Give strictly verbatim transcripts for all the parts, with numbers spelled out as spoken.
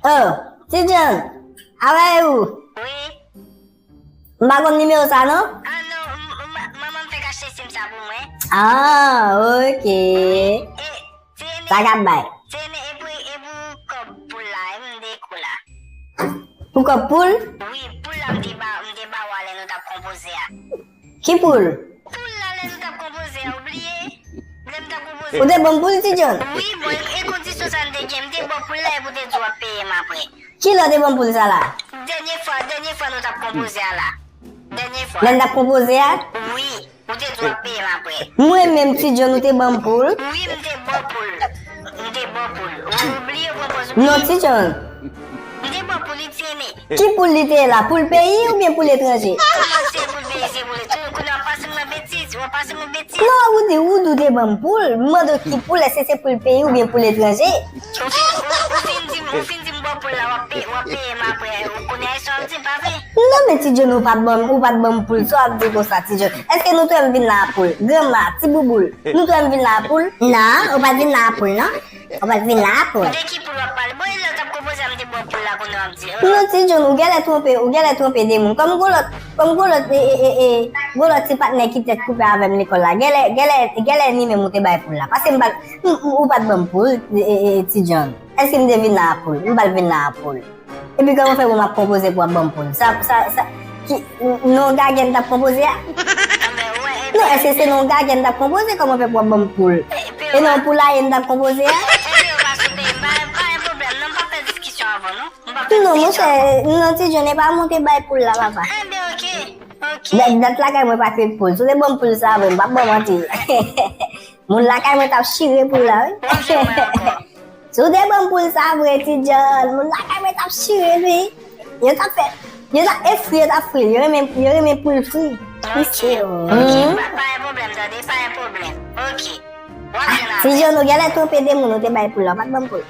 Oh, Ti John, how are you? Wi. M pa konn nimewo sa non? Ah non, m- m- manman m fèk achte sim sa pou mwen. Ah, ok. E, Sa k ap bay? Ti Ene, e pou, e pou kòb poul la, e m de kou la. Pou kòb poul? Wi, poul la m te ba, m te ba w a lè nou t ap konpoze a. Ki poul? Poul la lè nou t ap konpoze a, ou bliye? Lè m t ap konpoze. Ou te ban m poul, Ti John? Wi, bon, e kondisyon sa n te gen, m te ba w poul la, epi w te di w ap peye m apre. Kilè w te ban m poul sa la? Dènye fwa, dènye fwa nou t ap konpoze a la. Dènye fwa. Lè n t ap konpoze a? Wi. Ou te di w ap peye m apre. Mwen menm, Ti John, ou te ban m poul? Wi, m te ba w poul. M te ba w poul. Ou bliye pran pòz ou bliye? Non, Ti John. M te ba w poul, li, Ti Ene. Ki poul li te ye la? Poul peyi oubyen poul etranje? Kòman se poul peyi, se poul etranje? Kounye a w ap pase m nan betiz, w ap pase m nan betiz. Non, ou di, ou di w te ban m poul. M mande w ki poul, èske se poul peyi oubyen poul etranje? Ou fin, ou, ou fin di m, ou fin di m ba w poul la, w ap pe-, w ap peye m apre. Ou konnen sa w ap di, pa vre? Non, men Ti John, ou pa t ban m, ou pa t ban m poul. Sa w ap di konsa, Ti John? Èske nou t wè m vin la a poul? Granma, Ti Bouboul, nou t wè m vin la a poul? Non, ou pa t vin la a poul, non. Ou pa t vin la a poul. De ki poul w ap pale? Bon, e lè w t ap konpoze a, m te ba w poul la, kounye a w ap di, oh. Non, Ti John, ou genlè twonpe, ou genlè twonpe de moun. Kòm gon lòt, kòm gon lòt, e, e, e, e, gon lòt ti patnè ki tèt koupe avè m lekòl la. Genlè, genlè, genlè ni menm ou te bay poul la. Paske m pa, m, m, ou pa t ban m poul, e, e, e, Ti John. Èske m te vin la a poul? M pa t vin la a poul. Epi kòman fè pou m ap konpoze pou w ap ban m poul? Sa, sa, sa, ki, non gagè n t ap konpoze a? Non, èske se non gagè n t ap konpoze? Kòman fè pou w ap ban m poul? E non poulaye n t ap konpoze a? Non, monchè, non, Ti John, e pa monte bay poul la, papa. Dat, dat lakay mwen pa kwit poul. Si w te ban m poul sa vre, m p ap ba w manti. Moun lakay mwen t ap chire poul la, wi. Si w te ban m poul sa vre, Ti John, moun lakay mwen t ap chire l, wi. Yo t ap fè, yo t ap, e fri yo t ap fri l. Yo renmen, yo renmen poul fri. Ok, ok, pa, pa gen pwoblèm, tande, pa gen pwoblèm. Ok. W ap jwenn avè l. Ti John, ou genlè twonpe de moun, ou te bay poul la, w pa t ban m poul.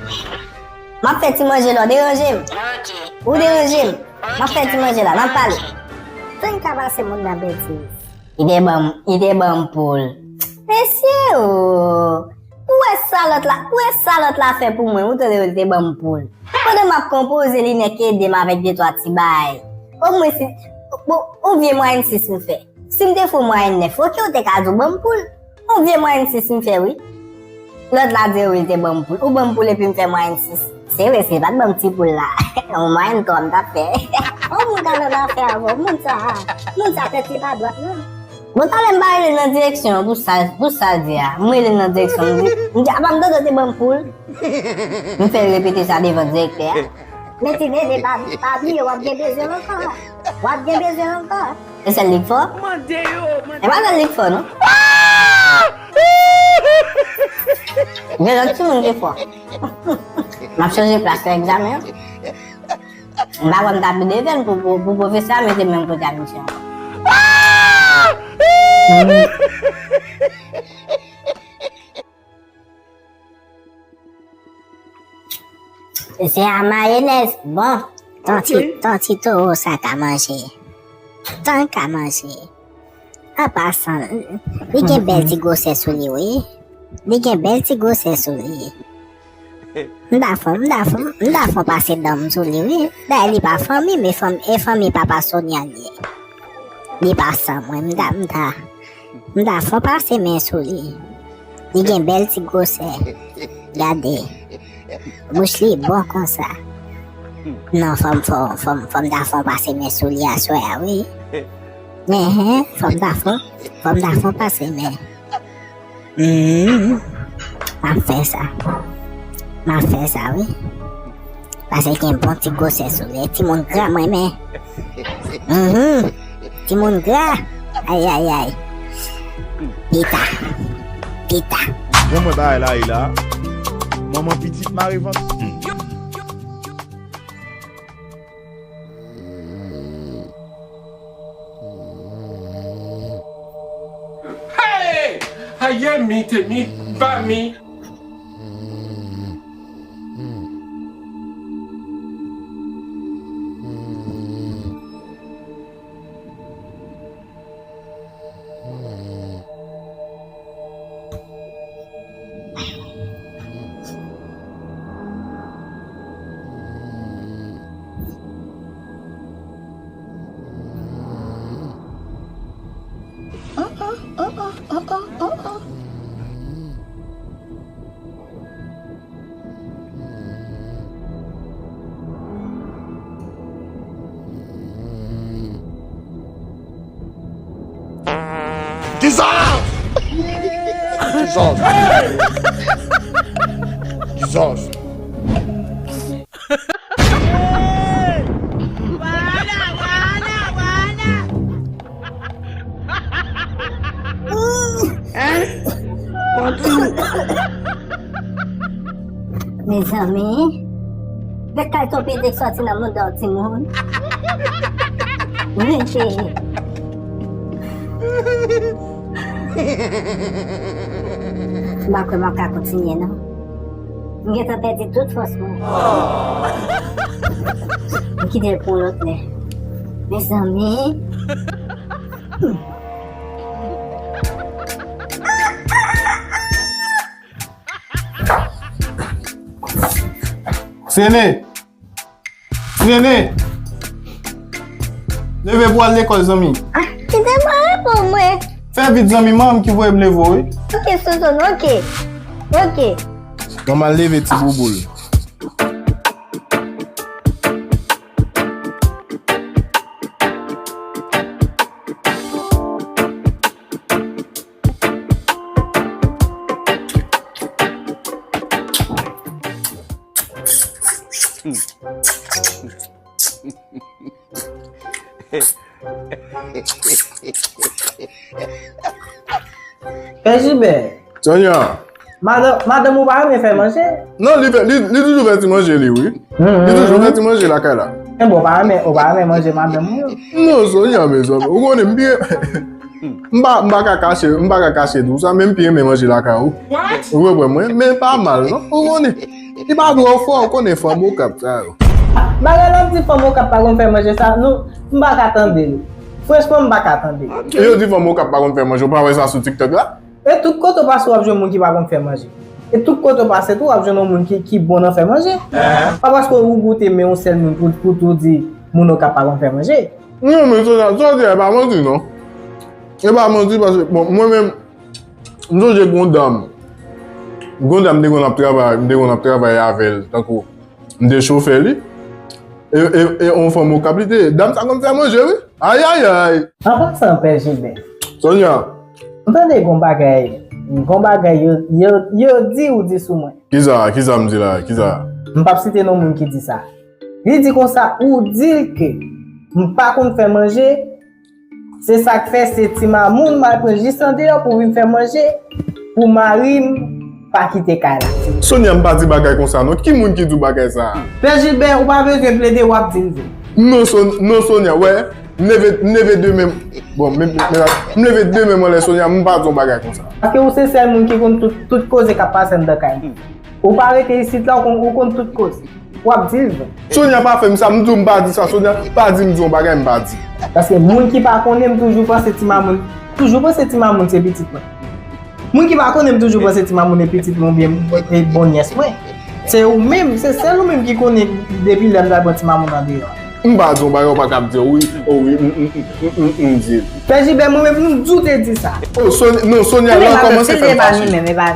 M ap fè ti manje la, w deranje m. Ok. Ou deranje m. M ap fè ti manje la, n ap pale. Tann ka pase moun nan betiz. Li te ban m, li te ban m poul. Mesye o! Ou wè sa lòt la, ou wè sa lòt la fè pou mwen, ou tande li te ban m poul. Pandan m ap konpoze, li nèk ede m avèk de twa ti bagay. Omwen si, bon, yon vye mwayèn sis m fè. Si m te fè yon mwayèn nèf, oke, ou te ka di w ban m poul. Yon vye mwayèn sis m fè, wi. Lòt la di wi, li te ban m poul. Ou ban m poul epi m fè mwayèn sis. Se vre, si li pa t ban m ti poul la, yon mwayèn twa m t ap fè. Yon moun ka nan afè avè w, moun sa, moun sa tèt li pa dwat, non. Bon, talè m pa rele l nan direksyon an pou sa, pou sa l di a. M rele l nan direksyon, m di, m di, apa m tande w te ban m poul? M fè l repete sa devan direktè a. Men ti nene, pa, pa bliye, w ap gen bezwen l ankò. W ap gen bezwen l ankò. E sèl li k fò? Mande yo, mande yo. E pa sèl li k fò, non. Gen lòt timoun ki fò. M ap chanje plas nan egzamen an. M pa kwè m ta vin devan pou, pou, pou pwofesè a mete men m kote a misye ankò. Se a mayonèz. Bon, ton ti, ton ti towo sa ka manje. Tan ka manje. An pasan, li gen bèl ti gwosè sou li, wi. Li gen bèl ti gwosè sou li. M ta fon, m ta fon, m ta fon pase dan m sou li, wi. Dayè, li pa fanmi m, e fanmi, e fanmi papa Sonia li ye. Li pa san mwen, m ta, m ta, m ta fon pase men sou li. Li gen bèl ti gwosè. Gade. Bouch li bon konsa. Non, fò m, fò, fò m, fò m ta fon pase men sou li aswè a, wi. Enhen, fò m ta fon, fò m ta fon pase men. Hmm, m ap fè sa. M ap fè sa, wi. Paske gen bon ti gwosè sou li. Timoun gra mwen, men. Mhm. Timoun gra. Ay, ay, ay. Pita. Pita. Bon, mwen bagay la, e la. Manman pitit mare vant. Hmm. Hey! Aye mi te mi ba mi. Jesus! Jesus! Jesus! Mezanmi, gad kay tonbe dèk sòti nan mouda yon timoun. Wi, cheri. M pa kwè m ap ka kontinye, non. M gentan pèdi tout fòs mwen. M kite l pou yon lòt lè. Mezanmi. Sene! Nene! Leve pou al lekòl, zanmi. Ah, kite mwen repo mwen. Fè vit, zanmi, manman ki voye m leve w, wi. Ok, Sozon, ok. Ok. Bon, m al leve ti bouboul. Pè Jibè. Sonia. Madanm, madanm ou pa renmen fè manje? Non, li, fè- li, li toujou fè ti manje li, wi. Li toujou fè ti manje lakay la. Enben, ou pa renmen, ou pa renmen manje madanm ou yo? Non, Sonia, mezanmi. Ou konnen m byen. M pa, m pa ka kache, m pa ka kache di w sa, men m pi renmen manje lakay ou. Ou konprann mwen? Men pa mal, non? Ou konnen. Li pa twò fò, ou konnen fanm Okap sa yo. Bagay la di fanm Okap pa konn fè manje sa, nou, m pa ka tande l. Franchman, m pa ka tande l. E yo di fanm Okap pa konn fè manje, ou pa wè sa sou TikTok la? E tout kote w pase, w ap jwenn moun ki pa konn fè manje. E tout kote w pase tou, w ap jwenn yon moun ki, ki bon nan fè manje. Pa paske ou goute men yon sèl moun pou, pou tou di moun Okap pa konn fè manje. Non, men sa, sa w di a, e pa manti, non. E pa manti, paske, bon, mwen menm, m sonje gon dam. Gon dam m te konn ap travay, m te konn ap travay avè l, tankou m te chofè li. E, e, e yon fanm Okap li te ye. Dam sa konn fè manje, wi. Ayayay! An pasan, Pè Jibè. Sonia. M tande gon bagay, gon bagay yo, yo, yo di ou di sou mwen. Kisa, kisa m di la, kisa? M p ap site non moun ki di sa. Li di konsa, ou di l ke m pa konn fè manje, se sa k fè se ti mamoun m al pran jis andeyò pou vin fè manje pou mari m pa kite kay la. Sonia, m pa di bagay konsa non. Ki moun ki di w bagay sa a? Pè Jilbè, ou pa bezwen plede, w ap di m vre. Non, Son-, non, Sonia, wè, m leve, m leve de men m. Bon, men, men, men, m leve de men m anlè, Sonia, m pa di yon bagay konsa. Paske ou se sèl moun ki konn tout, tout koze k ap pase anndan kay mwen. Ou pa rete isit la, ou konn, ou konn tout koze. W ap di l vre. Sonia pa fè m sa, m di w m pa di sa, Sonia pa di m di yon bagay m pa di. Paske moun ki pa konnen m toujou panse ti mamoun, toujou panse ti mamoun se pitit mwen. Moun ki pa konnen m toujou panse ti mamoun e pitit mwen oubyen e bon nyès mwen. Se ou menm, se sèl ou menm ki konnen depi lè m t al pran ti mamoun andeyò. M pa di yon bagay ou pa kab di, wi, o wi, m, m, m, m, m, m di l. Pè Jilbè, mwen menm, m di w te di sa. Oh, Son-, non, Sonia, la w kòmanse fè m fache.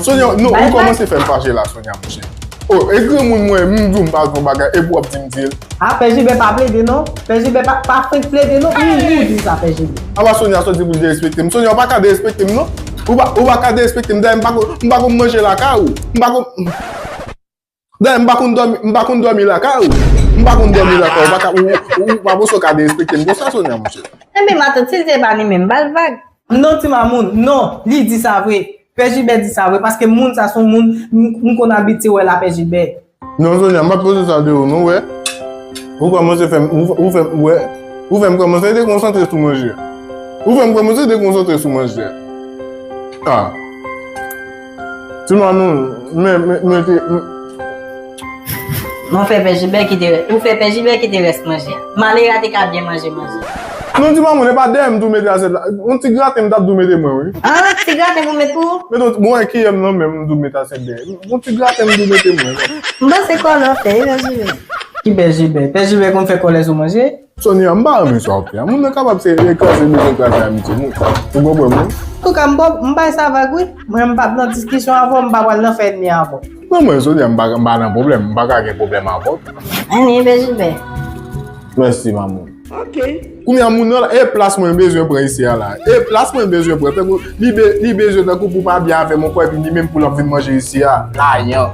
Sonia, non, ou kòmanse fè m fache la, Sonia, monchè. Oh, e granmoun mwen, m di w m pa di yon bagay, epi w ap di m di l. Ah, Pè Jilbè pa plede non. Pè Jilbè pa, pa fenk plede non. M di w di sa, Pè Jilbè. Apa Sonia soti pou l derespekte m? Sonia, ou pa ka derespekte m non. Ou pa, ou pa ka derespekte m. Dayè, m pa ko, m pa ko manje lakay ou. M pa ko, dayè, m pa konn dòmi, m pa konn dòmi lakay ou. M pa konn dòmi lakay ou. Ou pa ka, ou, ou, ou pa panse w ka derespekte m konsa, Sonia, monchè. Enben, matant, si l se pa li menm, ba l vag. Non, ti mamoun, non, li di sa vre. Pè Jilbè di sa vre, paske moun sa se yon moun m, m konn abitye wè la, Pè Jilbè. Non, Sonia, m p ap poze sa de ou, non, wè. Ou kòmanse fè m, ou, ou fè m, wè, ou fè m kòmanse dekonsantre sou manje. Ou fè m kòmanse dekonsantre sou manje. Ah. Ti mamoun, men, men, men, te, men, Non, fè Pè Jilbè kite rès, ou fè Pè Jilbè kite rès manje a. Malera te ka byen manje manje. Non, ti mamoun, e pa dèyè m tou mete asyèt la. Yon ti graten m t ap tou mete mwen, wi. Ah, ti graten pou met pou ou? Mete yon ti, mwen kiyè m nan men m, m tou mete asyèt dèyè. Yon ti graten m tou mete mwen. M panse kòlè w fè, wi, Pè Jilbè. Ki Pè Jilbè? Pè Jilbè konn fè kòlè sou manje? Sonia, m pa renmen sa w ap fè a. Moun nan kapab se kraze bezwen kraze amitye nou. Ou konprann mwen? Antouka, m ba, m bay sa vag, wi. Mwen, m p ap nan diskisyon avè w, m pa pral nan fè ènmi avè w. Non, mwen, Sonia, m pa, m pa nan pwoblèm. M pa ka gen pwoblèm avè w. Anyen, Pè Jilbè. Mèsi, mamoun. Ok. Kounye a moun nan la, e plas mwen bezwen pran isi a la. E plas mwen bezwen pran. Tankou li, be, li bezwen tankou pou pa byen avè m ankò, epi li menm pou l ap vin manje isi a. Layan.